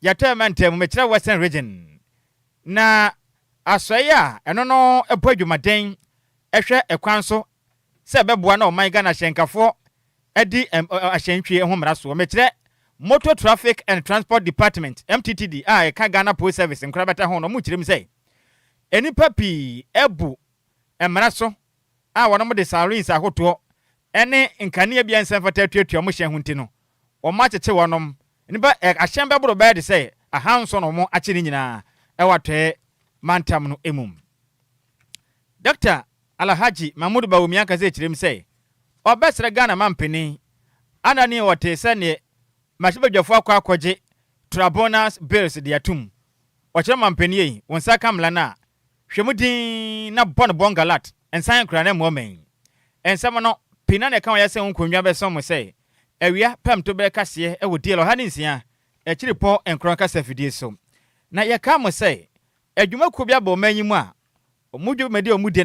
Yɛtɔ mantam mu, mekyerɛ Western Region. Na asɔe a ɛno no bɔ adwumaden hwɛ ɛkwan so sɛ ɛbɛboa na ɔman Ghana ahyɛnkafoɔ adi ahyɛntwie ho mmara soɔ. Mekyerɛ Motor Traffic and Transport Department, MTTD, a ɛka Ghana Post Service nkorabata ho no, wɔn kyerɛ mu sɛ nnipa pii abu mmara so a wɔn de sirens ahodoɔ ne nkanea bi a nsɛm fata atuatua wɔn hyɛn ho nti no, wɔn akyekye wɔnom. Nnipa ahyɛn bɛboro bɛyɛ de sɛ 700 na wɔn akye ne nyinaa ɛwɔ Atɔeɛ mantam no mu. Dr. Alhaji Mahmoud Bawumia ankasa kyerɛ mu sɛ ɔbɛsrɛ Ghana mampanin ana ne ɔte sɛ neɛ mmarahyɛbadwafoɔ akɔ akɔgye tribunals bills de atum. Ɔkyerɛ mampanin yi wɔn nsa ka mmara no a, hwɛ mu din na bɔ no bɔngalat nsan kura ne mmoa mɛn. Nsɛm no pii na ɛka wɔn yɛ sɛ wɔn nkonnwa bɛsɛn mo sɛ awia pɛm to bɛyɛ kaseɛ ɛwɔ DL 106.9 kasa fidie so. Na yɛka mo sɛ adwumakuo bi abɔ ɔman yi mu a ɔmo dwumadi a ɔmo die